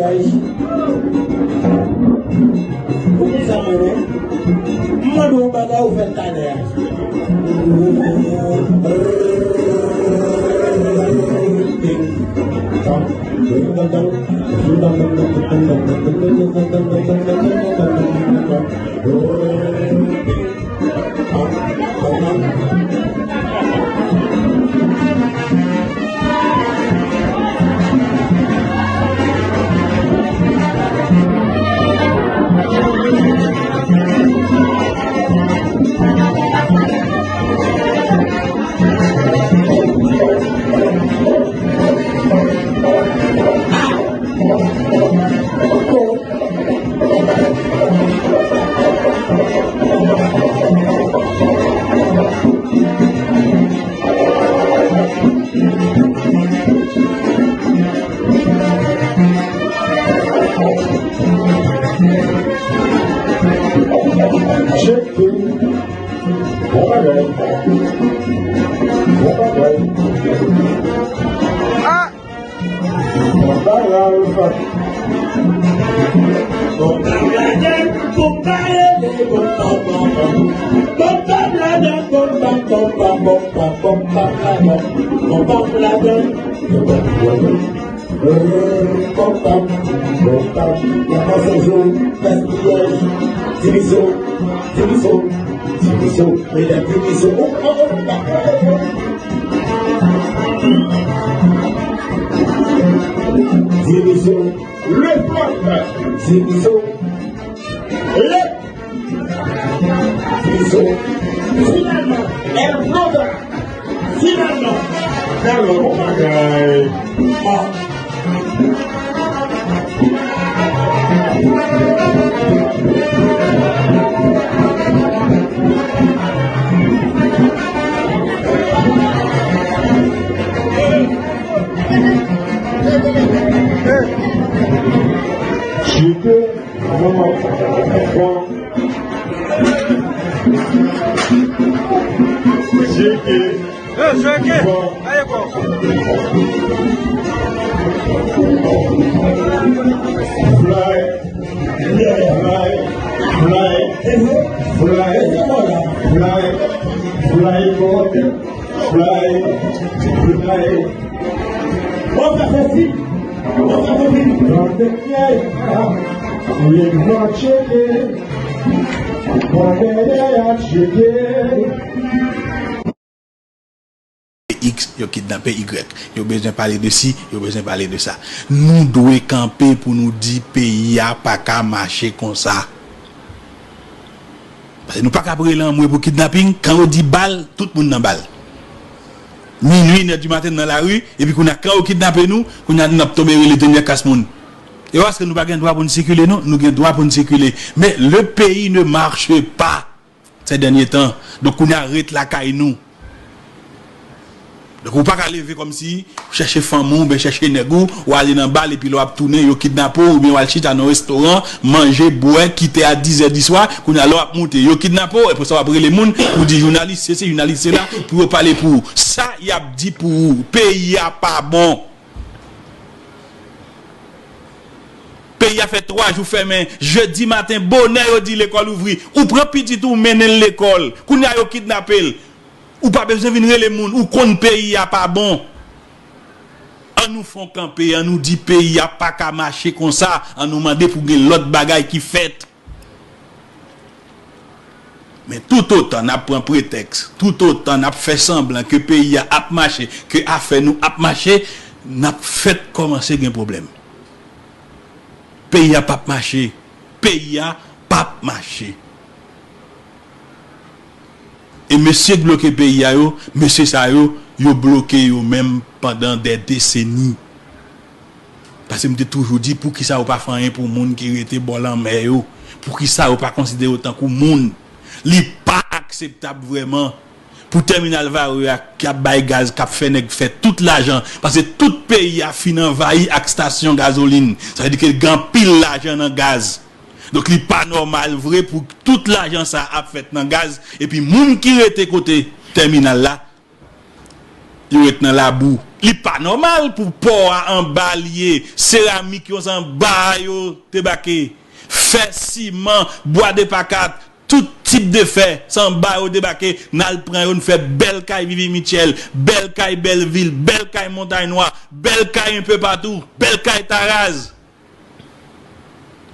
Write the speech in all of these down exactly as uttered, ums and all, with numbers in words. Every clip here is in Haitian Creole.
Ou konn sa mwen renmen? M mande w yon bagay, ou fè l talè a. Tcheke. Bon bagay. Bon bagay. Ah! Bon bagay. Bon bagay. Bon bagay. Bon bagay. Bon bagay. Bon bagay. Bon bagay. Bon bagay. Bon bagay. Bon bagay. Pòp, pòp, pòp, pòp. N ap pase jou, gaspiyaj. Divizo, divizo, divizo. Medam, divizo. Oh, oh, oh, oh, oh. Divizo. Le pòp. Divizo. Le Divizo. Finalman, El Nova. Finalman. Alò, bon bagay. Ah. Chite. Cheke. Yo, cheke. Bon. Aye, bon. Fly. Fly. Fly. Fly. Fly. Fly. Fly. Fly. Fly. Bon, sa fè si. Bon, sa fè si. Tande byen. Lè nou tcheke. Bon, lè a tcheke. X, yo kidnape Y. Yo bezwen pale de si, yo bezwen pale de sa. Nou dwe kanpe pou nou di peyi a pa ka mache konsa. Paske nou pa ka ap rele anmwe pou kidnaping, kan yo di bal, tout moun nan bal. Minui, inè di maten nan lari, epi kounye a kan yo kidnape nou, kounye a n ap tonbe rele dènyè kas moun. E paske nou pa gen dwa pou n sikile non, nou gen dwa pou n sikile. Men le pays ne marche pas ces derniers temps. Donk kounye a ret lakay nou. Donk ou pa ka leve kòmsi, ou chèche fanm ou, oubyen chèche nèg ou, ou ale nan bal, epi lè w ap tounen, yo kidnape w, oubyen w al chita nan restoran, manje, bwè, kite a dizè di swa, kounye a lè w ap moute, yo kidnape w, epi sa w ap rele moun, pou di jounalis sesi, jounalis sela, pou yo pale pou ou. Sa y ap di pou ou, peyi a pa bon. Peyi a fè twa jou fèmen, jedi maten, bonè yo di lekòl ouvri, ou pran pitit ou, ou mennen l lekòl, kounye a yo kidnape l. Ou pa bezwen vin rele moun, ou konn peyi a pa bon. An nou fè yon kanpe, an nou di peyi a pa ka mache konsa, an nou mande pou gen lòt bagay ki fèt. Men toutotan n ap pran pretèks, toutotan n ap fè sanblan ke peyi a ap mache, ke afè nou ap mache, n ap fèt kòmanse gen pwoblèm. Peyi a p ap mache. Peyi a p ap mache. E mesye k bloke peyi a yo, mesye sa yo, yo bloke yo menm pandan dè deseni. Paske m te toujou di, poukisa yo pa fè anyen pou moun ki rete bò lanmè yo? Poukisa yo pa konsidere yo tankou moun? Li pa akseptab vrèman. Pou tèminal Varreux a k ap bay gaz, k ap fè nèg fè tout lajan, paske tout peyi a fin anvayi ak stasyon gazolin. Sa vle di ke gen anpil lajan nan gaz. Donk li pa nòmal vre pou tout lajan sa ap fèt nan gaz, epi moun ki rete kote tèminal la, yo ret nan labou. Li pa nòmal pou pò a anba l ye, seramik yo se anba a yo debake, fè, siman, bwa de pakat, tout tip de fè, se anba yo debake, n al pran yo, n fè bèl kay Vivi Mitchell, bèl kay Bèlvil, bèl kay Montay Nwa, bèl kay enpe patou, bèl kay Taraz.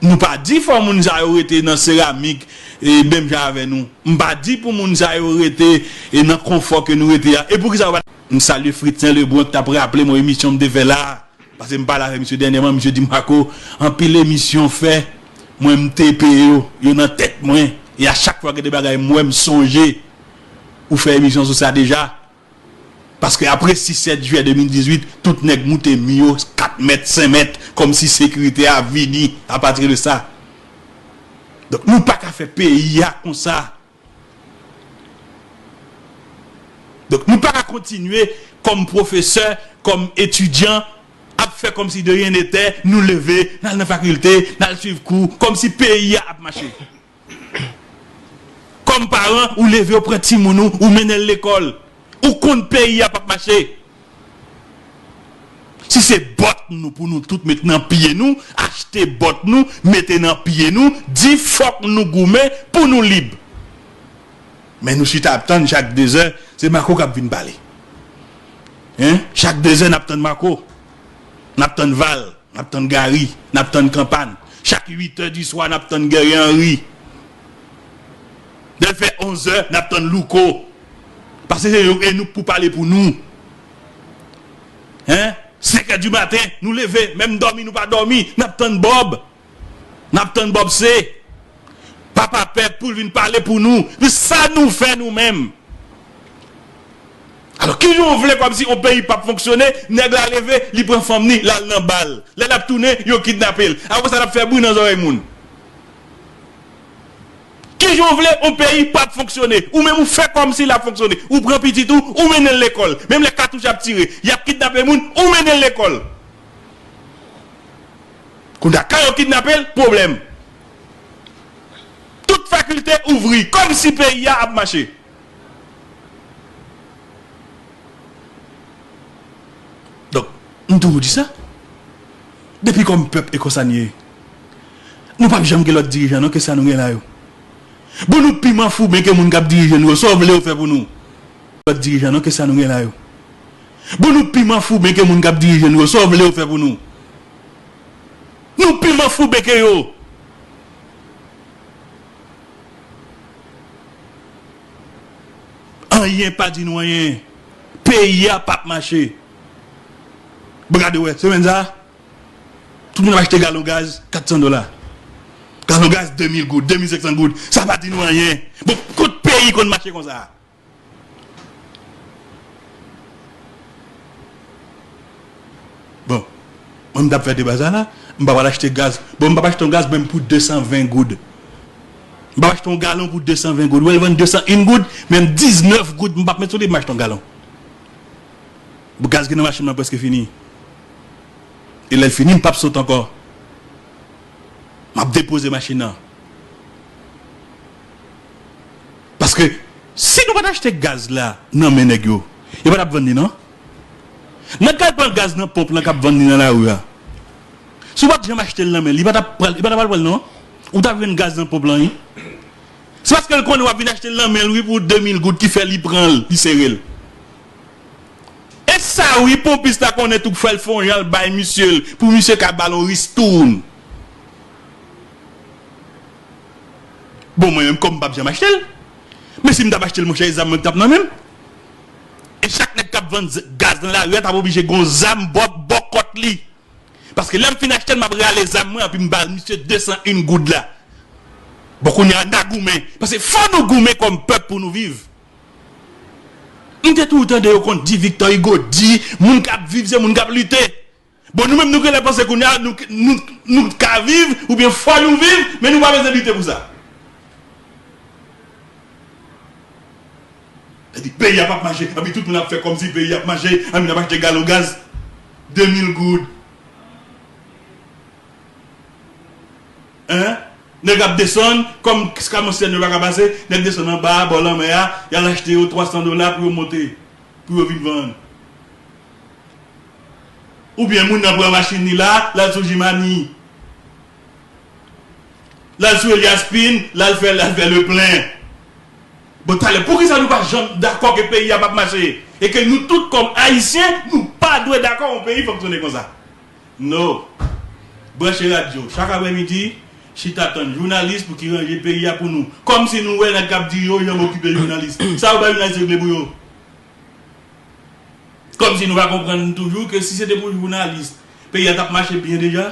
Nou pa di fò moun sa yo rete nan seramik e menm jan avè nou. M pa di pou moun sa yo rete e nan konfò ke nou rete a. E poukisa yo pa. M salye Fritz Saint Lebrun ki t ap raple m yon emisyon m te fè la. Paske m pale avè misye dènyèman, misye di m, Marco, anpil emisyon w fè, mwen m te peye yo, yo nan tèt mwen. E a chak fwa gen de bagay m wè, m sonje ou fè emisyon sou sa deja. Paske apre sis sèt jiyè de mil dizuit, tout nèg moute mi yo kat mèt, senk mèt, kòmsi sekirite a vini apati de sa. Donk, nou pa ka fè peyi a konsa. Donk, nou pa ka kontinye kòm pwofesè, kòm etidyan, ap fè kòmsi de rien n'était, nou leve, n al nan fakilte, n al swiv kou, kòmsi peyi a ap mache. Kòm paran, ou leve, ou pran timoun ou, ou mennen l lekòl. Ou konn peyi a p ap mache. Si se bòt nou pou nou tout met nan pye nou, achte bòt nou, mete nan pye nou, di fòk nou goumen pou nou lib. Men nou chita ap tann chak dezè, se Marco k ap vin pale. Hein? Chak dezè n ap tann Marco. N ap tann Val. N ap tann Gary, n ap tann Kanpan. Chak uit è di swa, n ap tann Guerrier Henry. Lè l fè onz è, n ap tann Louko. Paske se yo e nou k pou pale pou nou. Hein? Senk è di maten, nou leve, menm dòmi nou pa dòmi, n ap tann Bob. N ap tann Bob C. Papa pèp pou l vin pale pou nou. Epi sa nou fè nou menm? Alò, kijan w vle kòmsi yon peyi p ap fonksyone, nèg la leve, li pran fanm ni, l al nan bal. Lè l ap tounen, yo kidnape l. Apre sa, l ap fè bri nan zòrèy moun. Kijan w vle yon peyi p ap fonksyone? Ou menm ou fè kòmsi l ap fonksyone. Ou pran pitit ou, ou mennen l lekòl. Menm lè katouch ap tire, y ap kidnape moun, ou mennen l lekòl. Kounye a, kan yo kidnape l, pwoblèm. Tout fakilte ouvri, kòmsi peyi a ap mache. Donk, m toujou di sa. Depi kòm pèp e konsa n ye, nou p ap janm gen lòt dirijan non ke sa nou gen la yo. Bon, nou pi manfouben ke moun k ap dirije nou yo. Sa w vle yo fè pou nou? Lòt dirijan non ke sa nou gen la yo. Bon, nou pi manfouben ke moun k ap dirije nou yo. Sa w vle yo fè pou nou? Nou pi manfouben ke yo. Anyen pa di nou anyen. Peyi a p ap mache. Bon, gade wè, semèn sa a, tout moun ap achte galon gaz kat san dola. Galon gaz de mil goud, de mil senk san goud. Sa pa di nou anyen. Bon, kot peyi konn mache konsa? Bon, mwen m t ap fè deba sa la, m pa pral achte gaz. Bon, m p ap achte yon gaz menm pou de san ven goud. M p ap achte yon galon pou de san ven goud. Ou wè l vann de san en goud, menm diznèf goud, m p ap met sou li, m achte yon galon. Bon, gaz ki nan machin nan prèske fini. E lè l fini, m p ap sot ankò. M ap depoze machin nan. Paske si nou pa t achte gaz la nan men nèg yo, yo pa t ap vann li non. Nèg k al pran gaz nan ponp lan k ap vann li nan lari a, si w pa t janm achte l nan men l, li pa t ap pral, li pa t ap al pran l non. Ou t ap jwenn gaz nan ponp lan wi. Se paske l konnen w ap vin achte l nan men l wi pou de mil goud ki fè li pran l, li sere l. E sa wi, ponpis la konnen tou k fè l fè yon jan l bay misye l, pou misye ka ba l yon ristoun. Bon, mwen menm, kòm m p ap janm achte l, men si m t ap achte l, monchè, e zam mwen ki t ap nan men m. E chak nèg k ap vann z-, gaz nan lari a t ap oblije gen yon zam bò, bò kòt li. Paske lè m fin achte l, m ap rale zam mwen, epi m ba misye de san en goud la. Bon, kounye a, n a goumen. Paske fò nou goumen kòm pèp pou nou viv. M te toujou tande yo konn di Victor Hugo di, moun k ap viv se moun k ap lite. Bon, nou menm nou genlè panse kounye a nou, nou, nou ka viv, oubyen fò nou viv, men nou pa bezwen lite pou sa. Epi peyi a p ap mache, epi tout moun ap fè kòmsi peyi a ap mache, epi n ap achte galon gaz de mil goud. Hein? Nèg ap desann, kòm Kamyon Sèn yo pa ka pase, nèg desann anba a, bò lanmè a, y al achte yo twa san dola pou yo monte, pou yo vin vann. Oubyen moun nan pran machin li la, l al sou Jimani. L al sou Elias Pin, l al fè, l al fè le plen. Bon, talè, poukisa nou pa janm dakò ke peyi a p ap mache? E ke nou tout kòm Ayisyen, nou pa dwe dakò yon peyi fonksyone konsa. No. Branche radyo. Chak aprèmidi, chita tann jounalis pou ki ranje peyi a pou nou. Kòmsi nou wè nèg k ap dirije yo janm okipe jounalis. Sa yo bay jounalis regle pou yo. Kòmsi nou pa konprann toujou ke si se te pou jounalis, peyi a t ap mache byen deja.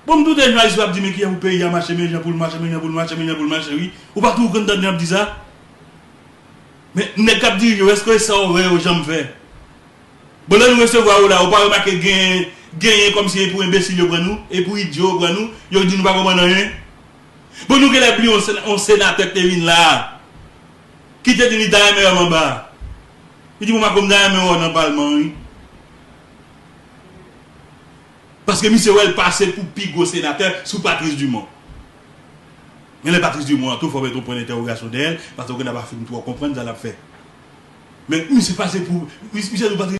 Bon, m doute jounalis yo ap di, men kijan pou peyi a mache, men jan pou l mache, men jan pou l mache, men jan pou l mache, wi. Ou pa toujou konn tande y ap di sa? Men nèg k ap dirije yo, èske sa w wè yo janm fè? Bon, lè nou resevwa yo la, ou pa remake gen, genyen kòmsi e pou enbesil yo pran nou, e pou idyo yo pran nou, yo di nou pa konprann anyen? Bon, nou genlè bliye yon sena-, yon senatè ki te vin la a, ki te di li ta renmen wè m anba. Li di, "Bon, m pa konn ta renmen wè w nan palman an, wi." Paske misye wè l pase pou pi gwo senatè sou Patrice Dumont. Men lè Patrice Dumont an tou, fò w mete yon pwen dentèwogasyon dèyè l, paske w genlè pa fin twò konprann sa l ap fè. Men misye pase pou, mis-, misye tou Patrice